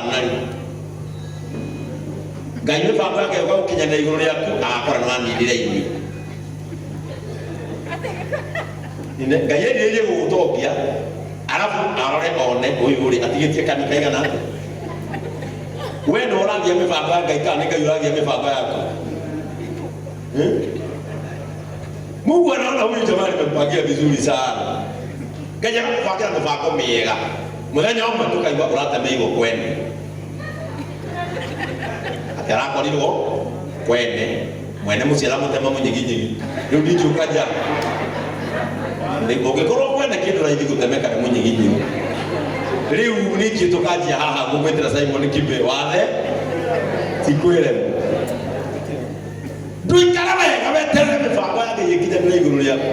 Kana rĩ Ngai mĩbango yake yoka gũkinyanĩra igũrũ rĩaku, agakora nĩ waninire irio. Ngai erirĩirie gũgũtongia, arabu arore one ũyũ rĩ atigĩtie kani kaigana atĩa. We nĩ ũragia mĩbango ya Ngai kana nĩ Ngai ũragia mĩbango yaku? Hmm? Mungu anaona huyu jamaa nimempangia vizuri sana. Ngai agakũbangĩra mĩbango mĩega. Mũthenya ũmwe tũkaigua ũratemeirwo kwene. Atĩ arakorirwo kwene. Mwene mũciĩ aramũtema mũnyiginyigi. Rĩu ndingĩũka nja. Ũngĩkorwo kwene kĩndũ raithi gũtemeka nĩ mũnyiginyigi. Rĩu ningĩ tũkanjia haha gũgwĩtĩra Simon Kibe wathe ti kwĩremwo. Ndũikare wega weterere mĩbango ya Ngai ĩkinyanĩre igũrũ rĩaku.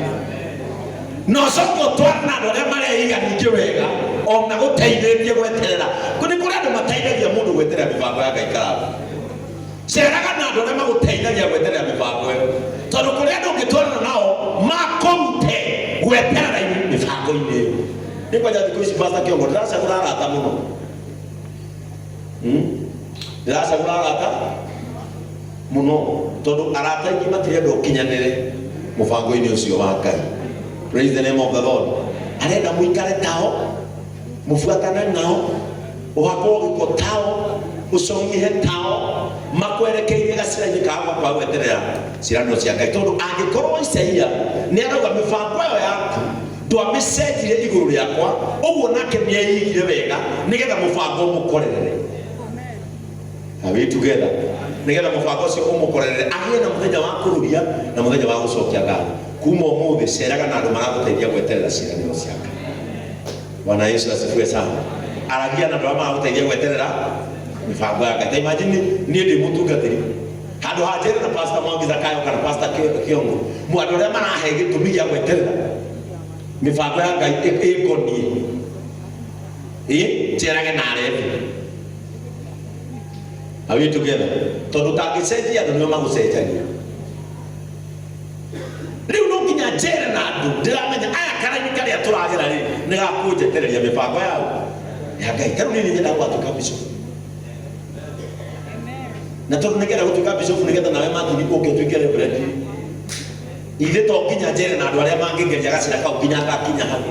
Na ũcoke ũtwarane na andũ arĩa mareiga ningĩ wega ona gũteithĩtie gweterera. Nĩ kũrĩ andũ mateithagia mũndũ gweterera mĩbango ya Ngai karabu. Ceraga na andũ arĩa magũteithagia gweterera mĩbango ĩyo. Tondũ kũrĩ andũ ũngĩtwarana nao makũrute gweterera mĩbango-inĩ ĩyo. Nĩ kwanja thikũ ici Pastor Kĩongo ndĩracagũra arata mũno. Hmm? Ndĩracagũra arata mũno tondũ arata aingĩ matirenda ũkinyanĩre mũbango-inĩ ũcio wa Ngai. Praise the name of the Lord. Arenda mũikare tao, mũbuatane nao, ũhakwo gĩko tao, ũcong'ihe tao, makwerekeirie gacĩra-inĩ ka gwa gweterera ciĩranĩro cia Ngai. Tondũ angĩkorwo Isaia nĩ arauga mĩbango ĩyo yaku ndwamĩcenjirie igũrũ rĩakwa, ũguo nake nĩeigire wega nĩgetha mũbango ũmũkorerere. Are we together? Nigetha mũbango ũcio ũmũkorerere agĩe na mũthenya wa kũrũria na mũthenya wa gũcokia ngatho. Kuma ũmũthĩ ceraga na andũ maragũteithia gweterera ciĩranĩro cia Ngai. Bwana Yesu asifiwe sana. Aragia na andũ arĩa maragũteithia gweterera mĩbango ya Ngai. Ta imagine niĩ ndĩ mũtungatĩri handũ ha njere na Pastor Mwangi Zakayo kana Pastor Kĩongo, andũ arĩa marahe gĩtũmi gĩa gweterera mĩbango ya Ngai ĩngoniĩ, ĩ njerage na arebi. Are we together? Tondũ ũtangĩcenjia andũ nĩo magũcenjagia. Rĩu no nginya njere na andũ ndĩramenya aya karaini karĩa tũragera rĩ nĩ gakũnjetereria mĩbango yao ya Ngai. Ta rĩu niĩ nĩ nyendaga gũgatuĩka bishop. Na tondũ nĩngenda gũtuĩka bishop nĩgetha nawe Martin ũke ũtuĩke reverend. Ithe to nginya njere na andũ arĩa mangĩngeria gacĩra kau nginya ngakinya hau.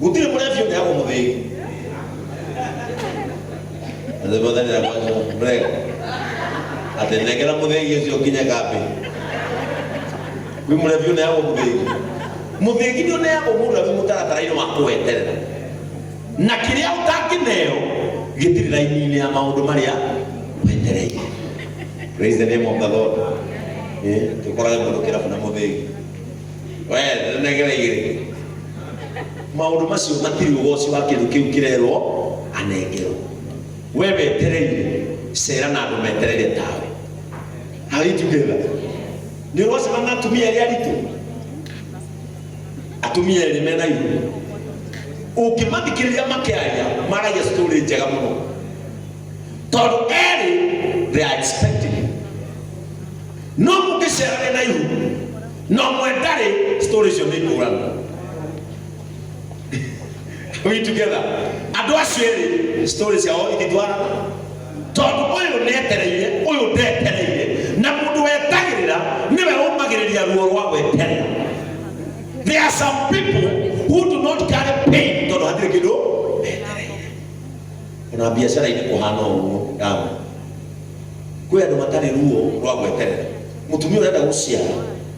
Gũtirĩ mũrebi ũneagwo mũthĩgi. Atĩ kwanza break. Atĩ nengera mũthĩgi ũcio nginya kambĩ. Kwĩ mũrebi ũneagwo mũthĩgi. Mũthĩgi nĩ ũneagwo mũndũ arĩ mũtaratara-inĩ wa kũweterera. Na kĩrĩa ũtangĩneo gĩtirĩ raini-inĩ ya maũndũ marĩa wetereire. Praise the name of the Lord. Eh, tũkorage mũndũ kĩrabu na mũthĩgi. We, nengera igĩrĩ. Maũndũ macio matirĩ ũgoci wa kĩndũ kĩu kĩrerwo anengerwo. We wetereire, cera na andũ metereire tawe. Are we together? Nĩ ũracemania na atumia erĩ aritũ? Atumia erĩ mena ihu. Ũngĩmathikĩrĩria makĩaria, maragia story njega mũno. Tondũ erĩ, they are expecting. No mũngĩcerania na ihu, na ũmwe ndarĩ, story icio nĩ ngũrani. We together? Andũ acio erĩ, story ciao ititwarana. Tondũ ũyũ nĩetereire, ũyũ ndetereire. Na mũndũ wetagĩrĩra nĩwe ũmagĩrĩria ruo rwa gweterera. There are some people who do not carry pain tondũ hatirĩ kĩndũ metereire. Ona biacara-inĩ kũhana ũguo, ndama. Kwĩ andũ matarĩ ruo rwa gweterera. Mũtumia ũrenda gũciara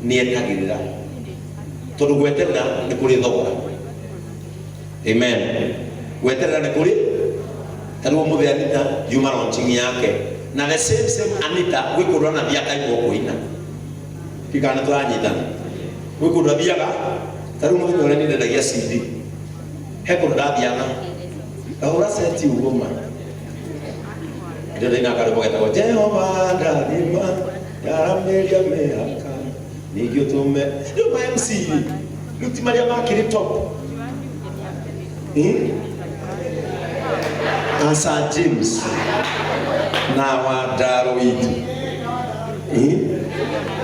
nĩ etagĩrĩra tondũ gweterera nĩ kũrĩ thogora. Amen. Gweterera nĩ kũrĩ ta rĩu ũmũthĩ Anita yuma launching yake na the same same Anita gwĩ kũndũ anathiĩ akaigwo kũina. Tikana nĩ tũranyitana. Gwĩ kũndũ athiaga ta rĩu mũthenya ũrĩa niĩ ndendagia CD he kũndũ ndathiaga ngahũra seti ũguo ma ndĩrenda ina karwĩmbo getagwo Jehova ndathima ndaramĩria mĩhaka ningĩ ũtũme rĩu ma MC rĩu ti marĩa makĩrĩ top. Eh? Asa James na Wandaro witũ. Eh?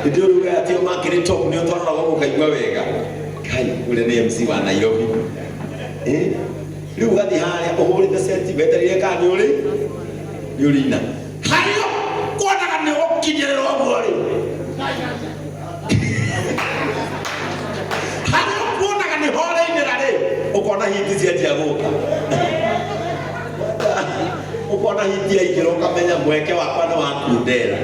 Hĩndĩ ĩyo rĩu aya tio makĩrĩ top nĩ ũtwaragwo ũkaigua wega. Kai ũrĩa nĩ MC wa Nairobi. Eh? Rĩu ũgathiĩ harĩa ũhũrĩte seti wetereire kana nĩ ũrĩ nĩ ũrĩina. Harĩa kuonaga nĩ ũkinyĩrĩrwo ũguo rĩ. Harĩa kuonaga nĩ horainĩra rĩ, ũkona hiti cianjia gũka. Ũkona hiti yaingĩra ũkamenya mweke wakwa nĩ wakundera.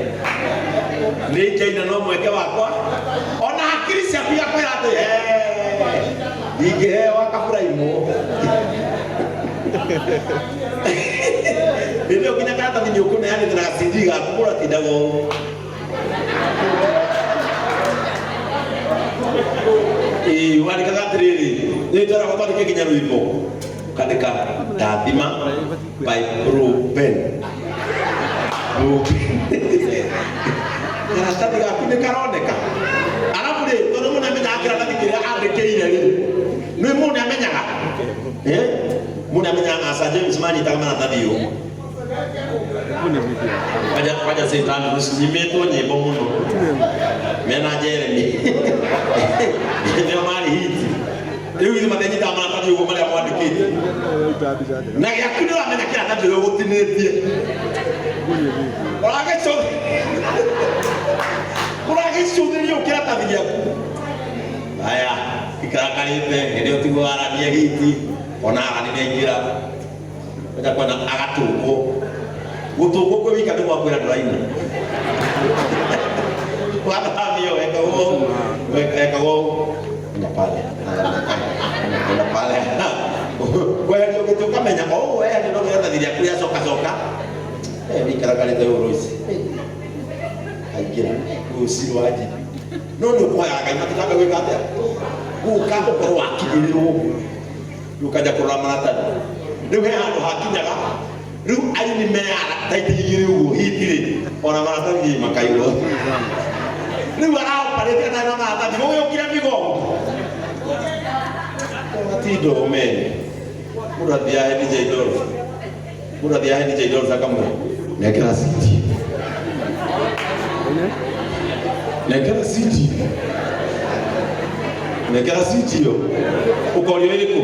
Nĩ ingĩaina no mweke wakwa. Ona hakiri ciaku igakwĩra atĩ "Eh, ingĩheo akaburaimwo. Hĩndĩ ĩyo nginya karatathi nĩ ũkũneanĩte na gacindi gaku mũratindaga ũũ. Ĩĩ, wandĩkaga atĩrĩrĩ, nĩ tweragwo twandĩke nginya rwĩmbo. Ũkandĩka ndathima by Ruben. Ruben. Karatathi gaku nĩ karoneka. Arabu rĩ, tondũ mũndũ nĩamenyaga kĩratathi kĩrĩa andĩkĩire rĩ, nĩ mũndũ nĩamenyaga. Eh? Mũndũ nĩamenyaga Sir James manyitaga maratathi ũũ. Kwaja kwaja Satan nyimĩtwo nyĩmbo mũno mena Jeremy nĩo marĩ hiti rĩu ithuĩ matinyitaga maratathi ũguo marĩa mwandĩkĩte na gĩaku nĩ ũramenya kĩratathi ũrĩa ũgũtinĩtie ũragĩcũthĩria kĩratathi gĩaku aya ikarakarĩte hĩndĩ ĩyo tiguo arania hiti ona arani nĩaingĩra Kwenda kwenda agatũngwo gũtũngwo kwĩ wika nĩ gwakwĩra ndũraina wathamio wekagwo wekagwo enda pale enda pale kweherio gĩtĩ ũkamenya o ũguo weherio no kĩratathi rĩaku rĩacoka coka eh wikarakarĩte ũru ici aingĩra rũciũ wa njibi no nĩ ũkũhoyaga Ngai matikambe gwĩka atĩa gũka ũkorwo wakinyĩrĩrwo rĩu ũkanja kũrora maratathi rĩu he handũ hakinyaga rĩu aini meyara ta itĩ igĩrĩ ũguo hitirĩ ona maratathi makaigwo rĩu araoparĩte atarĩ na maratathi gũgĩũkire migongo gatindo mene mũndũ athiaga he DJ Dolph mũndũ athiaga he DJ Dolph akamwĩra nengera citi nengera citi nengera citi ĩyo ũkorio ĩrĩkũ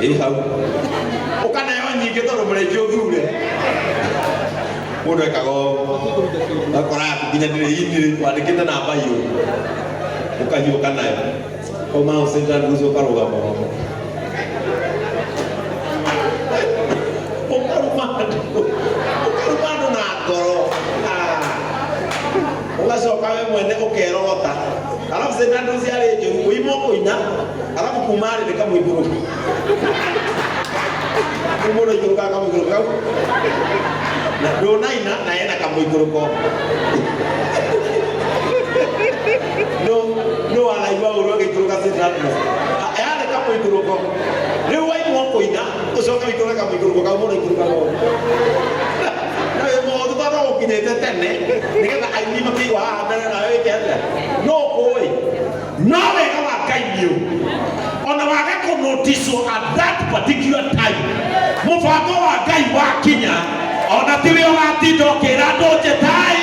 ĩ hau ũkaneo nyingĩ tondũ mũrĩngĩ ũthure mũndũ ekaga ũũ akora yaku nginya ndĩrĩ inirĩ wandĩkĩte namba iyũ ũkahiũka nayo kauma hau St. Andrews ũkarũgama ũkaruma andũ ũkaruma andũ na ngoro Ah. Ũgacoka we mwene ũkerogota alafu St. Andrews yarĩ njũru ũima ũkũina alafu kuma rĩ nĩ kamũikũrũko rĩu mũndũ aikũrũkaga kamũikũrũko kau na ndũnaina na ena kamũikũrũko no no wanaigua ũru agĩikũrũka St. Andrews yarĩ kamũikũrũko rĩu waimwo kũina ũcoke ũikũrũke kamũikũrũko kau mũndũ aikũrũkaga ũũ na wĩ mũhũthũ tondũ ũkinyĩte tene nĩgetha aini makĩigua haha mbere nawe wĩke atĩa no kũĩ no wega wa Ngai nĩ ũyũ ona waga kũnoticwo at that particular time mũbango wa Ngai wakinya ona tiwe ũgatinda ũkĩra andũ njĩtai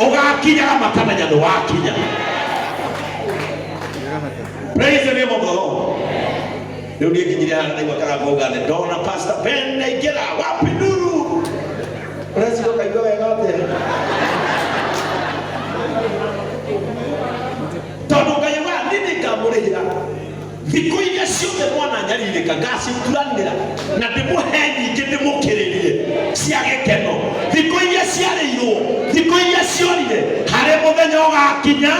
ũgakinyaga makamenya nĩ wakinya. Praise the name of the Lord. Rĩu niĩ nginyire haha ndaigua karango ngane ndona Pastor Ben naingĩra wapi nduru. Ũreciria ũkaigua wega atĩa? Tondũ Ngai augaga niĩ nĩngamũrĩhĩra thikũ iria ciothe mwananyarirĩka ngacituranĩra na ndĩmũhe nyingĩ ndĩmũkĩrĩrie cia gĩkeno thikũ iria ciarĩirwo thikũ iria ciorire harĩ mũthenya ũgakinya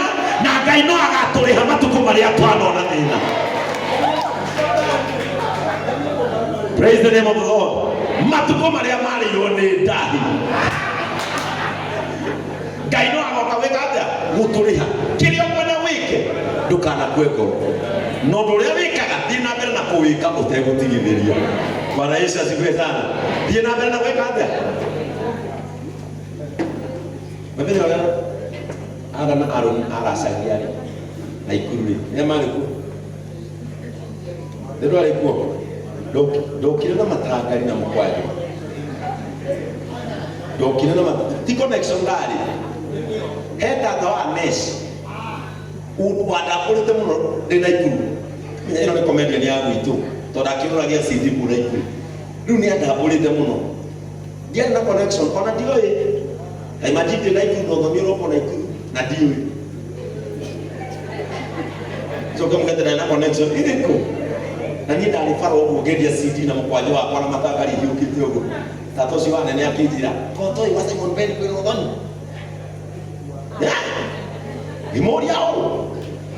na Ngai no agatũrĩha matukũ marĩa twanona thĩna. Praise the name of the Lord. Matukũ marĩa marĩirwo nĩ ndahi Ngai no agoka gwĩka atĩa gũtũrĩha kĩrĩa ũkwenda wĩke ndũkanakue ngoro na ũndũ ũrĩa wĩkaga thiĩ na mbere na kũwĩka ũtegũtigithĩria. Bwana Yesu asifiwe sana. Thiĩ na mbere na gwĩka atĩa mũthenya ũrĩa Ada na Aaron aracagia rĩ na ikuru rĩ nĩa marĩ kuo nĩ ndwarĩ kuo ndokire na matangari na mũkwanjũ ndokire na ti connection ndarĩ he tata wa Nesh wandambũrĩte mũno ndĩ na ikuru menya ĩno nĩ comedian ya gwitũ tondũ akĩũragia CD kuu na ikuru. Rĩu nĩ andambũrĩte mũno. Ndiarĩ na connection ona ndioĩ. Ta imagine ndĩ Naikuru na ũthoni ũroka Naikuru na ndiũĩ. Coke mũgete ndarĩ na connection ĩrĩkũ? Na niĩ ndarĩ bara ũguo ngĩendia CD na mũkwanjũ wakwa na matangari hiũkĩte ũguo. Tata ũcio wa nene akĩnjĩra, "Kotoĩ wa Simon Ben kwĩna ũthoni?" Ngĩmũria ũũ,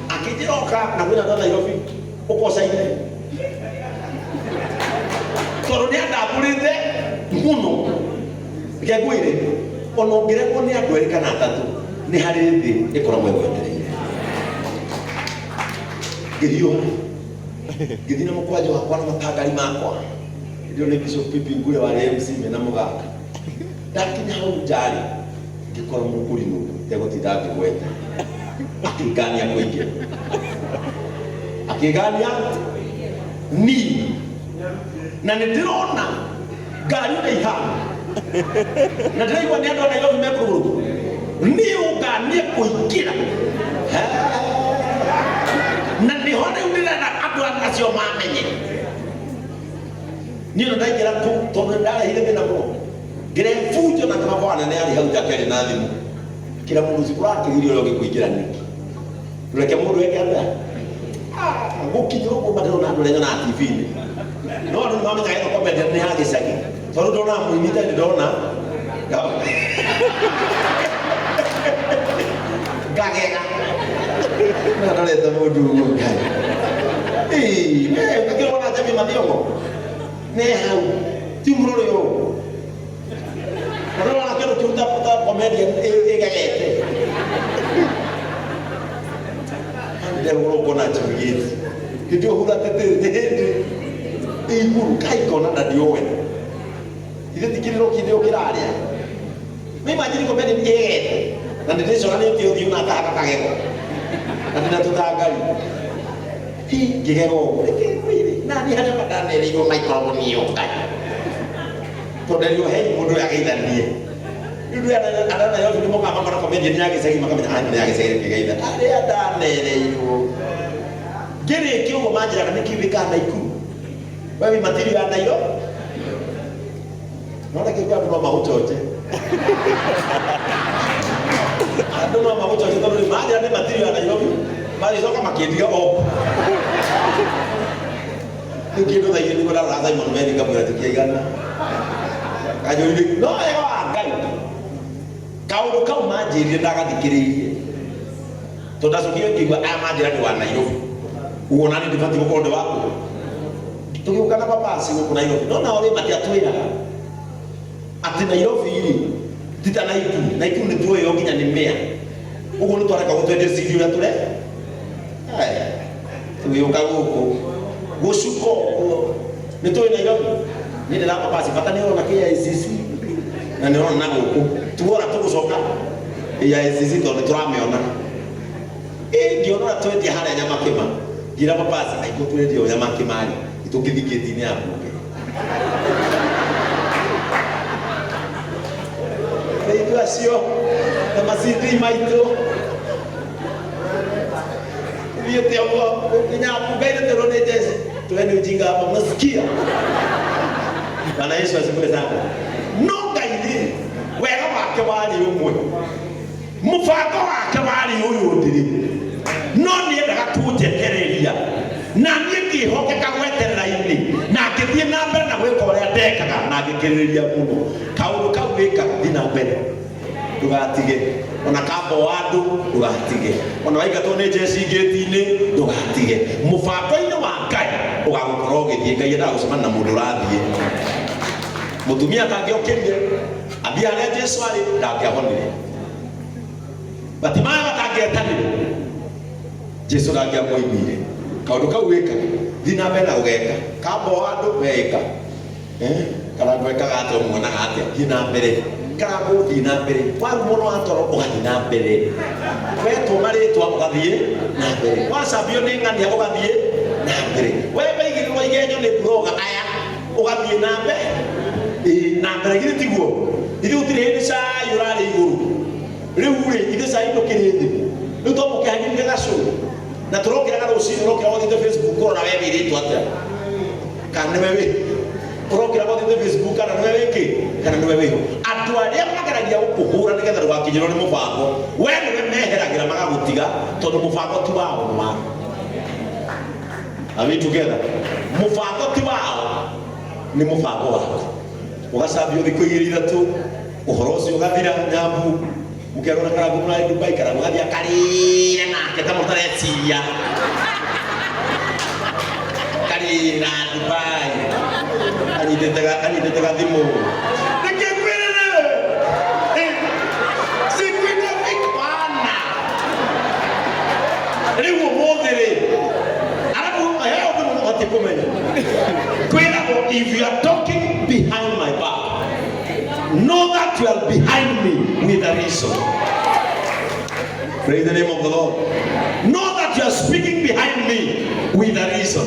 akĩnjĩra oka na kwĩna andũ a Nairobi ũkocaine. Tondũ nĩ andambũrĩte mũno. Reke ngwĩre, ona ũngĩrekwo nĩ andũ erĩ kana atatũ, nĩ harĩ thĩ ĩkoragwo ĩgwetereire. Ngĩhiũha, ngĩthiĩ na mũkwanjũ wakwa na matangari makwa. Hĩndĩ ĩyo nĩ Bishop Pipi Ngure warĩ MC mena mũgaka. Ndakinya hau nja-rĩ, ngĩkora mũkũrinũ ndegũtinda ngĩgweta. Akĩngania kũingĩra. Akĩngania niĩ. Na nĩ ndĩrona ngari ũrĩa ihana. Na ndĩraigua nĩ andũ a Nairobi mekũrũgũrũ. Niĩ ũnganie kũingĩra. Na nĩho rĩu ndĩrenda andũ acio mamenye. Niĩ ona ndaingĩra kũu tondũ nĩ ndarehire thĩna mũno. Ngĩrehe bunjo na baba wa nene arĩ hau nja akĩaria na thimũ. Kĩra mũndũ ũcio ũrakĩgiria ũrĩa ũngĩ kũingĩra nĩkĩ? Reke mũndũ eke atĩa? Ah, gũkinya ũguo ma ndĩrona andũ arĩa nyonaga TV-inĩ. No andũ nĩ mamenyaga ĩno comedian nĩ ya gĩcagi. Tondũ ndonaga mũini itarĩ ndona. Ngagega. Na ndorete mũndũ ũguo Ngai. Ĩĩ, ngakĩrona Jamie Mathiongo. Ne hau. Ti mũrore ũũ. Na ndũrona kĩndũ kĩu ta ta comedian ĩgegete. Ndehũrwo ngona njugĩte. Hĩndĩ ĩyo hura tĩtĩ hĩndĩ igũrũ kai ngona na ndiowe. Ithe ti kĩrĩro kĩndĩ ũkĩraria. Nĩ imagine comedian ĩgegete. Na ndĩrĩcoranĩtie ũthiũ na akahaka kagego. Na ndĩna tũtangari. Hi, ngĩgega ũguo. Reke ngwĩre, na niĩ harĩa mandanereirwo maikoragwo niĩ o Ngai. Tondũ nderirwo hei mũndũ ũyũ ageithanie. Rĩu ndũĩ andũ a Nairobi nĩ mokaga makona comedian ya gĩcagi makamenya aya nĩ ya gĩcagi rĩkĩgeitha. Arĩa ndanereirwo. Ngĩrĩkia ũguo manjĩraga nĩkĩ wĩkaga Naikuru? We wĩ material ya Nairobi? No reke andũ no magũchoche. Andũ no magũchoche tondũ rĩu manjĩra nĩ material ya Nairobi, magĩcoka makĩndiga o. Rĩu kĩndũ thaa igĩrĩ nĩguo ndarora Simon Meri ngamwĩra tũtiaigana. Kanjũrire no wega wa Ngai. Kaũndũ kau manjĩrire ndagathikĩrĩirie. Tondũ ndacokire ngĩigua aya manjĩra ndĩ wa Nairobi. Ũguo nani ndibatiĩ gũkorwo ndĩ wa kũ? Tũgĩũka na mabasi gũkũ Nairobi. No nao rĩ matiatwĩraga atĩ Nairobi rĩ ti ta Naikuru. Naikuru nĩ tuoywo nginya nĩ mĩa. Ũguo nĩ twareka gũtwendia CD ũrĩa tũre. Aya, tũgĩũka gũkũ gũcuka ũguo nĩ tũĩ Nairobi. Niĩ ndĩramba basi bata nĩ ũrona KICC na nĩ ũrona na gũkũ tuona tũgũcoka AICC tondũ nĩ tũramĩona. Ĩ ngĩona ũrĩa twendia harĩa Nyamakĩma ngĩra mabasi angĩkorwo tũrendia o Nyamakĩma rĩ tũngĩthiĩ gate-inĩ ya mbunge. Nĩ ithuĩ acio na ma CD maitũ thiĩte ũguo gũkinya mbunge-inĩ twerwo nĩ jeshi tuende ujinga hapa mnasikia. Bwana Yesu asifiwe sana. No Ngai rĩ wega wake warĩ ũmwe mũbango wake warĩ ũyũ ndĩrĩ no nĩendaga kũnjetereria na niĩ ngĩhokeka gweterera-inĩ na ngĩthiĩ na mbere na gwĩka ũrĩa ndekaga na ngĩkĩrĩrĩria mũno. Kaũndũ kau wĩkaga thiĩ na mbere ndũgatige ona kamba wa andũ ndũgatige ona waingatwo nĩ njeci ngĩti-inĩ ndũgatige. Mũbango-inĩ wa Ngai ũgagũkorwo ũgĩthiĩ. Ngai endaga gũcemania na mũndũ ũrathiĩ. Mũtumia atangĩokĩrire athiĩ harĩa Jesu arĩ ndangĩahonire. Batimayo atangĩetanire Jesu ndangĩamũiguire. Kaũndũ kau wĩka thiĩ na mbere na gũgeka. Kamba wa andũ weĩka. Karango ekaga atĩa ũmuonaga atĩa? Thiĩ na mbere. Karango thiĩ na mbere. Warumwo no watoro ũgathiĩ na mbere. Wetwo marĩtwa ũgathiĩ na mbere. Wacambio nĩ ng'ania ũgathiĩ na mbere. We waigĩrĩrwo igenyo nĩ buroga aya ũgathiĩ na mbere. Ĩĩ na mbere githĩ tiguo? Ithuĩ gũtirĩ hĩndĩ cai ũrarĩ igũrũ. Rĩu rĩ ithuĩ cai ndũkĩrĩ thĩ. Rĩu twamũkĩhagĩrire gacũrũ na tũrokĩraga rũcinĩ ũrokĩra ũthiĩte Facebook kũrora we wĩrĩtwo atĩa. Kana nĩwe wĩ. Ũrokĩra gũthiĩte Facebook kana nĩwe wĩkĩ kana nĩwe wĩho. Andũ arĩa mageragia gũkũhũra nĩgetha ndũgakinyĩrwo nĩ mũbango, we nĩwe meheragĩra magagũtiga tondũ mũbango ti wao, nĩ waku. Are we together? Mũbango ti wao, nĩ mũbango waku. Ũgacambio thikũ igĩrĩ ithatũ, ũhoro ũcio ũgathira nyambu, mũkerwo na Karangũ mũrarĩ Dubai, Karangũ gathiĩ akarĩra nake ta mũtareciria. Karĩra Dubai. Anyitĩte gathimũ. Nĩkĩ ngwĩrĩre? Siku itafika. Rĩu ũmũthĩ rĩ, arabu he ũndũ mũbatiĩ kũmenya. Kwĩragwo, if you are talking behind my back, know that you are behind me with a reason. Praise the name of the Lord. Know that you are speaking behind me with a reason.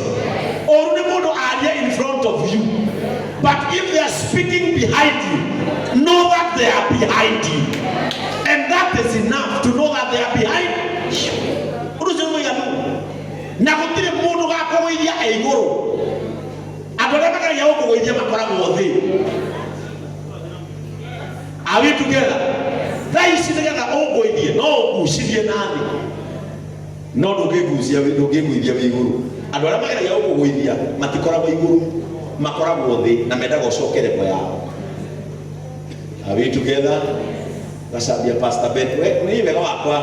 Ũru nĩ mũndũ aria in front of you, but if they are speaking behind you, know that they are behind you, and that is enough to know that they are behind you. Ũndũ ũcio nĩ mũiganu na gũtirĩ mũndũ gakũgũithia e igũrũ. Andũ arĩa mageragia gũkũgũithia makoragwo thĩ. Are we together? Thaa ici nĩgetha ũngũithie no ũgucirie na thĩ, no ndũngĩgucia, ndũngĩgũithia wĩ igũrũ. Andũ arĩa mageragia gũkũgũithia matikoragwo igũrũ, makoragwo thĩ na mendaga ũcoke level yao. Are we together? Gacambia Pastor Ben, we nĩ wega wakwa.